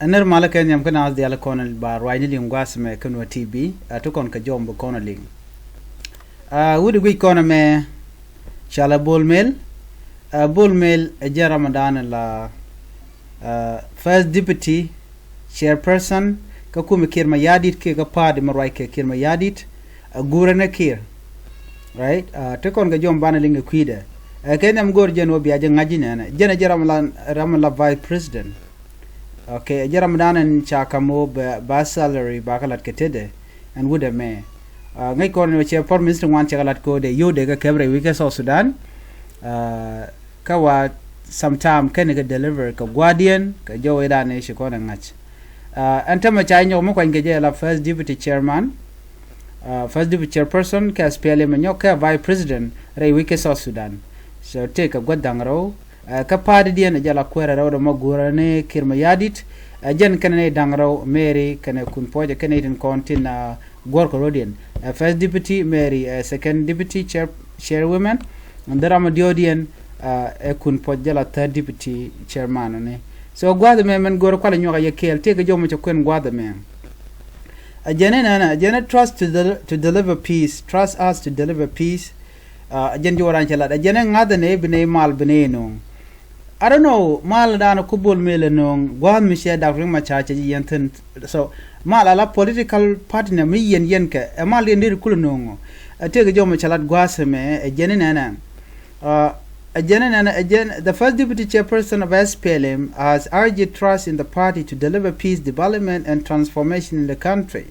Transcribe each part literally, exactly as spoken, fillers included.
Ɛ nɛr malä kɛ nhiam kä naath diaal kɔn ba ruacni liŋ gua̱a̱th mɛ kä Nuer T V, a ti kɔn kɛ jɔm bi kɔn a liŋ. A wut i̱ guic kɔn ɛmɛ, cɔalɛ Bol Mel. A Bol Mel ɛ jɛn ram ɛ da̱a̱n la, a, first deputy chairperson kä kumɛ Kiir Mayardit kiɛ kä party mɛ ruac kɛ Kiir Mayardit, a guurɛ ni Kiir. Right? A, ti kɔn kɛ jɔm banɛ liŋ kɛ kui̱dɛ. Ɛ kɛ nhiam go̱o̱r jɛn wä bia jɛ ŋa̱c ji̱ nɛnɛ. Jɛn ɛ jɛn ram la, ram la vice president. Okay, ɛ jɛn ram dan ɛn ca kam wä ba, ba salary ba kä lat kɛ tetdɛ. Ɛn wut ɛmɛ. A, ŋäc kɔn ni wä cɛ pɔr minister ŋuan cɛ kä lat kɛ wä dee yio̱w dee kɛ kɛp rɛy wi̱c kɛ South Sudan. A, kä wa sometime kɛn kɛ deliver kɛ guardian kɛ jɔw i̱ dan i̱ ci kɔn ɛ ŋa̱c. A, ɛn tämɛ ca nyɔk mi kuany kɛ jɛ la first deputy chairman. A, first deputy chairperson kɛ S P L M ɛ nyɔk kɛ vice president rɛy wi̱c kɛ South Sudan. So tëë kɛ gua̱th da̱ŋ rɛw. A, kä party diɛn ɛ jɛ la kuɛɛrɛ rɛw dɛ ma guurɛ ni Kiir Mayardit. A, jɛn kɛnɛ ni da̱ŋ rɛw Mary kɛnɛ Kun Puɔcɛ kɛnɛ itin kɔn tin, a, guɔ̱r kɛ rɔ̱diɛn. A, first deputy Mary, a, second deputy chair, chairwoman. Ɛn dee ram a diɔ̱ɔ̱diɛn, a, ɛ Kun Puɔc jɛ la third deputy chairman ni. So gua̱a̱th ɛmɛ mɛn go̱o̱rɛ kualɛ nyuak a yɛ kɛɛl tëë kɛ jɔmɔ cɛ kuɛn gua̱a̱th ɛmɛ. A jɛn inɛnɛ, a jɛn ɛ trust to, del, to deliver peace, trust us to deliver peace. A jɛn ji̱ wä ran cɛ lat a jɛn ɛ ŋa̱th ɛnɛ bi nɛy mal bi nɛy ɛ no̱o̱ŋ. I don't know mal dan ku Bol Mel ɛ no̱o̱ŋ gua̱a̱th mi cɛ dak riŋ ma ca cɛ ji̱ yɛn thi̱n. So mal ala political party nɛ mi yɛn yɛn kɛ ɛ mal diɛn deri kul ɛ no̱o̱ŋ ɔ. Ɛ tëëk jɔmɔ cɛ lat gua̱a̱th ɛmɛ ɛ jɛn inɛnɛ. A jɛn inɛnɛ a jɛn the first deputy chairperson of S P L M has urged trust in the party to deliver peace, development and transformation in the country.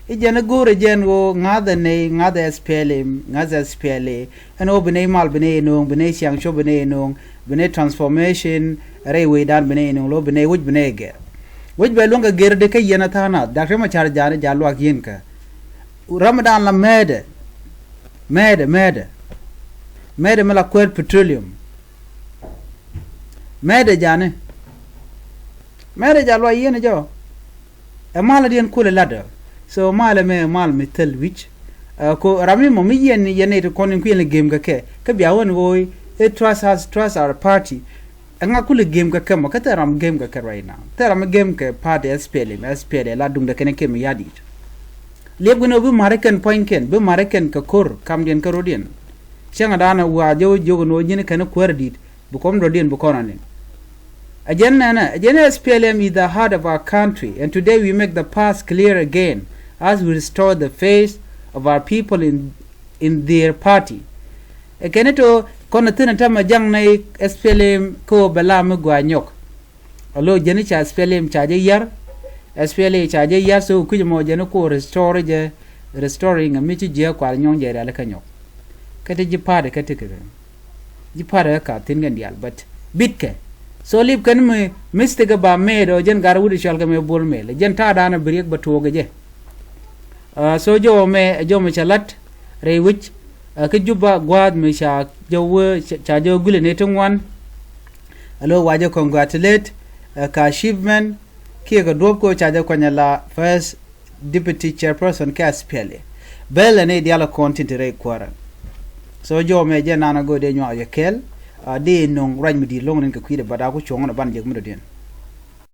I̱ jɛn i̱ go̱o̱rɛ jɛn ɣöö ŋa̱thɛ nɛy ŋa̱thɛ S P L M ŋa̱thɛ S P L A. Ɛn ɣöö bi nɛy mal bi nɛy ɛ no̱o̱ŋ bi nɛy ciaŋ cop bi nɛy ɛ no̱o̱ŋ bi nɛy transformation rɛy wecdan bi nɛy ɛ no̱o̱ŋ lo̱ bi nɛy wec bi nɛy ɛ gɛr. Wec bɛ luäŋ kɛ gɛr di kä yɛn a tha̱a̱ŋ nath dak ri ma ca̱r ja̱a̱n ja̱a̱n luak yɛn kɛ. Ramadan la mɛɛdɛ mɛɛdɛ mɛɛdɛ mɛɛdɛ mi la kuɛɛr petroleum. Mɛɛdɛ ja̱a̱n mɛɛdɛ ja̱a̱n luak yɛn jɔ. Ɛ mal a diɛn kulɛ lat ɔ. So mal ɛmɛ ɛ mal mi thil wi̱c. Ɛ ko ram mi mɔ mi yɛn yɛn nɛy ti kɔn in kuiɛn lɛ gem kɛ kɛ kä bia wän ɣöö i̱ trust us trust our party. Ɛŋa kulɛ gem kɛ kɛ mɔ kä thil ram gem kɛ kɛ right now thil ram mi gem kɛ party S P L M S P L A la duŋdɛ kɛn kɛ mi ya̱di̱t. Liɛp gɛn ɣöö bi ma̱ri kɛn puɔ̱nykɛn bi ma̱ri kɛn kɛ ko̱r kamdiɛn kä ro̱diɛn. Cäŋɛ da̱a̱n ɛ wa̱a̱ jɛ wä jiök ɛn ɣöö ji̱n kɛn kuäär di̱t bi kɔm dɔ̱diɛn bi kɔn anɛn. Ɛ jɛn nɛnɛ ɛ jɛn S P L M is the heart of our country and today we make the past clear again as we restore the faith of our people in, in their party. Ɛ kɛn ito kɔn ɛ thi̱n ɛ tämɛ ja̱ŋ nɛy S P L M kä ɣöö bɛ la mi gɔaa nyɔk. Alo jɛn ca S P L M ca jɛ yar. S P L A ca jɛ yar so kui̱c mɔ jɛn ko restore jɛ. Restoring a mi ci jiɛ kual nyɔŋ jɛ riali kä nyɔk. Kä ti ji̱ pa̱a̱t kä ti kɛ ji̱ pa̱a̱t kä ka thin kɛn dial but bitkɛ. So lip kɛn mi mistake ba made ɔ jɛn gar wut cɔal kɛ mi Bol Mel jɛn ta̱a̱ da̱a̱n a bi riɛk ba tuɔɔk jɛ. So jɔw mɛ jɔw mɛ ca lat rɛy wi̱c. Kä Juba gua̱a̱th mi ca jɔw wee ca jɔw gulɛ ni ti ŋuan. Alo wa jɛ congratulate ka achievement kiɛ kɛ duɔ̱p ko ca jɛ kuany la first deputy chairperson kɛ S P L A. Bel ɛn i̱ dial kɔn tin ti rɛy kuäärä. So jɔw mɛ jɛ nan a go̱o̱r dee nyuak jɛ kɛɛl. Dee nuŋ ruac mi di̱i̱t lo̱ŋ nin kɛ kui̱dɛ but a ku cuɔ̱ŋ ni ban jek mi dɔ̱diɛn.